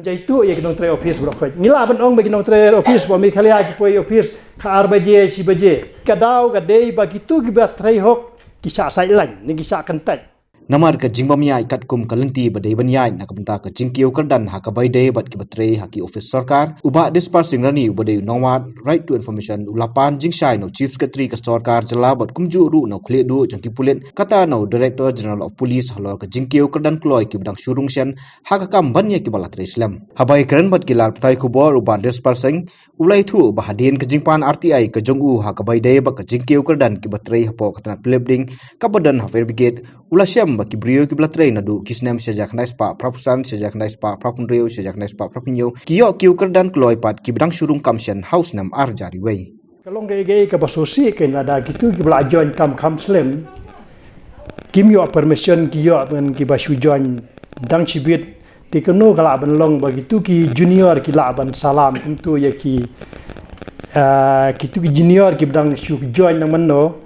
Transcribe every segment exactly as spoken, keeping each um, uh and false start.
Jaitu ïa ki nongtrei office baroh khoit. Ngi lah ban ong ba ki nongtrei office ba Meghalaya ki poi office kha ar baje, shi baje. Ka daw ka dei ba kitu kiba trei hok ki shah sideline, ne ki shah kyntait. Namar ka jingbym ïaid katkum ka lynti ba dei ban ïaid na ka bynta ka jingkiew kyrdan ha kaba ïadei bad kiba trei ha ki office sorkar, u Bah Dispar Singh Rani uba dei u nongwad Right to Information u la pan jingshai na u Chief Secretary ka sorkar jylla bad kumjuh ruh na u khlieh duh jong ki pulit, kata na u Director General of Police halor ka jingkiew kyrdan kloi kiba dang shu rung shen ha ka kam ban ïa kiba la trei slem. Haba ïakren bad ki lad pathai khubor, u Bah Dispar Singh u la ïathuh ba hadien ka jingpan R T I ka jong u ha kaba ïadei bad ka jingkiew kyrdan kiba trei hapoh ka tnat pynlip ding kaba don ha Fire Brigade, u la shem ba ki briew kiba la trei naduh ki snem shi hajar khyndai spah phra phew san, shi hajar khyndai spah phra phew hynriew, shi hajar khyndai spah phra phew hynñiew ki ïoh kiew kyrdan kloi pat kiba dang shu rung kam shen ha u snem ar hajar wei. Ka long kaei kaei kaba sngewsih kein lada kitu kiba la join kam kham slem kim ïoh permission, ki ïoh ban kiba shu join dang shibit. Te kano ka lah ban long ba kitu ki junior ki lah ban salam kumtu ïa ki, ah, kitu ki junior kiba dang shu join nang mynno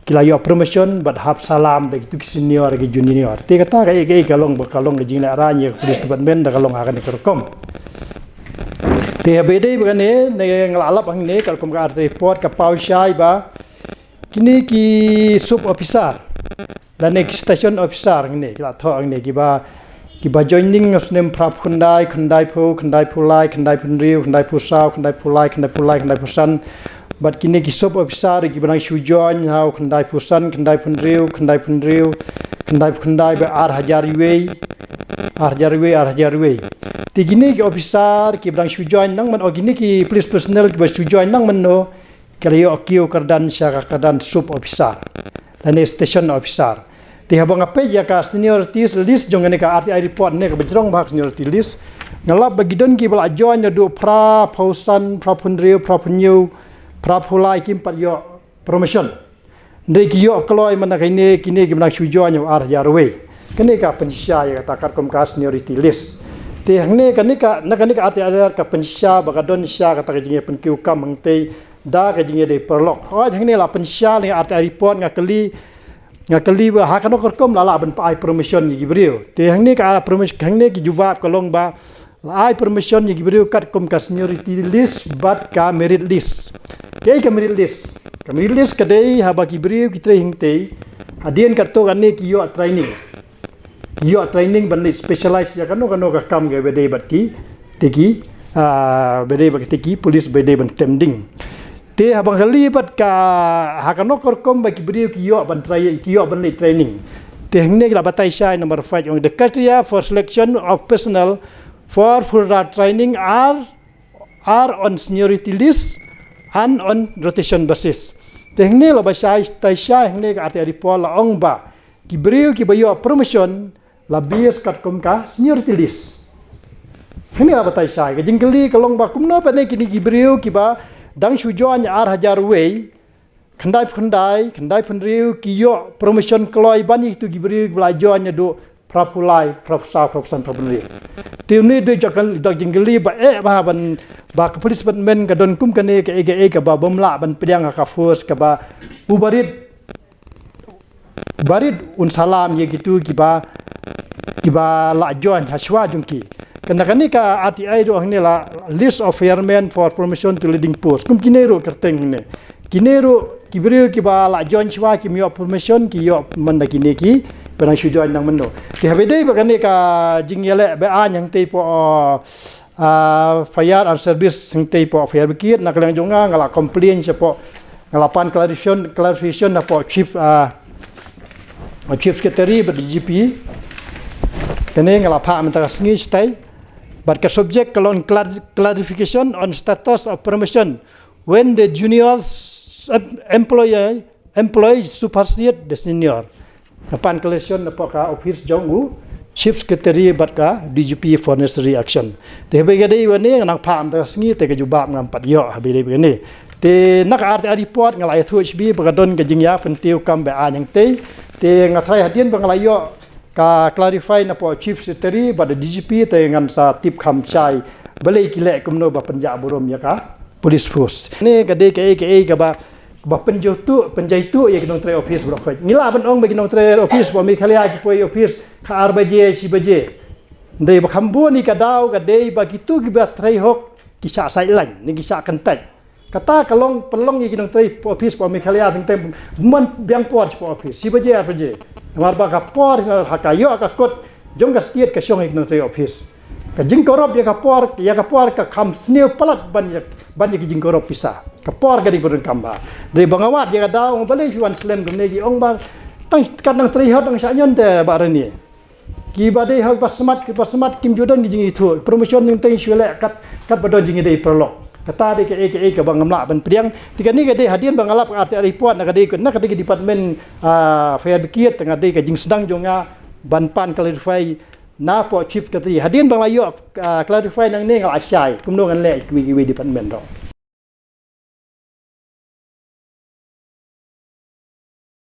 ki la ïoh permission bad hap salam da kitu ki senior ki junior. Te kata kaei kaei ka long ba ka long ka jinglehrain ïa ka police department da ka long ha kane ka rukom. Te haba ïadei bad kane, ne nga la lap hangne katkum ka artylli report ka paw shai ba kine ki sub officer lane ki station officer hangne ki la thoh hangne kiba, kiba joining ha u snem phra phew khyndai, khyndai phew, khyndai phew lai, khyndai phew hynriew, khyndai phew saw, khyndai phew lai, khyndai phew lai, khyndai phew san. Bad kine ki sub officer kiba dang shu join ha u khyndai phew san, khyndai phew hynriew, khyndai phew hynriew, khyndai phew khyndai bad ar hajar wei, ar hajar wei, ar hajar wei. Te kine ki officer kiba dang shu join nang mynno, kine ki police personnel kiba shu join nang mynno ki la ïoh kiew kyrdan sha ka kyrdan sub officer lane station officer. Te haba nga peit ïa ka seniority list jong kane ka R T I report ne kaba jrong bha ka seniority list, nga lap ba ki don kiba la join naduh phra phew san, phra phew hynriew, phra phew hynñiew, phra phew lai kim pat ïoh promotion. Hynrei ki ïoh kloi mynta kine, kine kiba dang shu join ha u ar hajar wei. Kane ka pynshisha ïa kata katkum ka seniority list. Te hangne kane ka, na kane ka R T I report ka pynshisha ba ka don shisha kata ka jingïapynkiew kam hangtei da ka jingïadei paralok. Hooid hangne la pynshisha lane R T I report nga kylli, nga kylli ba ha kano ka rukom la lah ban ai promotion ïa ki briew. Te hangne ka promotion, hangne ki jubab ka long ba la ai promotion ïa ki briew katkum ka seniority list bad ka merit list. Kaei ka merit list? Ka merit list ka dei haba ki briew ki trei hangtei, hadien katto katne ki ïoh training. Ki ïoh training ban leit specialize ïa kano kano ka kam kaba dei bad ki, te ki, ah, ba dei bad ki, te ki police ba dei ban tem ding. Te haba nga kylli bad ka ha kano ka rukom ba ki briew ki ïoh ban trai, ki ïoh ban leit training. Te hangne ki la batai shai number five, ong the criteria for selection of personnel for further training are, are on seniority list and on rotation basis. Te hangne la batai shai, tai shai hangne ka R T I report la ong ba ki briew kiba ïoh promotion la base katkum ka seniority list. Hangne la batai shai, ka jingkylli ka long ba kumno pat ne kine ki briew kiba dang shu join ar hajar wei, khyndai phew khyndai, khyndai phew hynriew ki ïoh promotion kloi ban ïa kitu ki briew kiba la join naduh phra phew lai, phra phew saw, phra phew san, phra phew hynriew. Te une u dei jong ka, jong ka jingkylli ba eh ba ban, ba ka police department ka don kum kane kaei kaei kaba bym lah ban pdiang ha ka force kaba u barit, barit un salam ïa kitu kiba, kiba la join ha shuwa jong ki. Kane, kane ka R T I ruh hangne la list of firemen for promotion to leading post. Kum kine ruh kyrteng hangne. Kine ruh ki briew kiba la join shuwa kim ïoh promotion, ki ïoh mynta kine kiba dang shu join nang mynno. Te haba ïadei bad kane ka jingïaleh ba-aiñ hangtei hapoh, uh, ah, fire and service hangtei hapoh fire brigade, na ka liang jong nga nga la complain shapoh, nga la pan clarification, clarification hapoh chief, ah, chief secretary bad D G P. Kane nga la phah mynta ka sngi shatai. Bad ka subject ka long clar-, clarification on status of promotion when the junior em-, employee, employee supersede the senior. Nga pan clarification napoh ka office jong u chief secretary bad ka D G P for necessary action. Te haba ïadei bad kane nga nang phah mynta ka sngi te ka jubab ngam pat ïoh haba ïadei bad kane. Te na ka R T I report nga la ïathuh shibit ba ka don ka jingïapyntiew kam ba-aiñ hangtei. Te nga tharai hadien ba nga la ïoh ka clarify napoh chief secretary bad D G P te ngan sa tip kham shai balei ki leh kumno ba pynjah burom ïa ka police force. Kane ka dei kaei kaei kaba, ba pynjaitu, pynjaitu ïa ki nongtrei office baroh khoit. Ngi lah ban ong ba ki nongtrei office ba Meghalaya ki poi office kha ar baje, shi baje. Hynrei ba kham bun ïa ka daw ka dei ba kito kiba trei hok ki shah sideline ne ki shah kyntait. Kata ka long pynlong ïa ki nongtrei office hapoh Meghalaya teng teng, man biang por hapoh office shi baje ar baje. Namar ba ka por ha ka ïoh ka kot jong ka state ka shong ïa ki nongtrei office. Ka jingkorup ïa ka por, ïa ka por ka kham sniew palat ban ïa, ban ïa ki jingkorup pisa. Ka por ka dei ba donkam bha. Dei ba nga wad ïa ka daw, balei phi wan slem kumne, ki ong ba tang kat nang trei hok dang shah ñion te ba rani. Kiba dei hok ba smat, kiba smat kim ju don ki jingithuh. Promotion teng teng shu leh kat, kat ba don jingïadei paralok. Kata dei kaei kaei kaba ngam lah ban pdiang. Te kane ka dei hadien ba nga lap ka artylli report na ka dei ka, na ka dei ka department, ah, fire brigade, te nga dei ka jingsdang jong nga ban pan clarify na poh chief secretary. Hadien ba nga la ïoh, ah, clarify nangne nga la shai. Kumno ngan leh kiwei kiwei department ruh.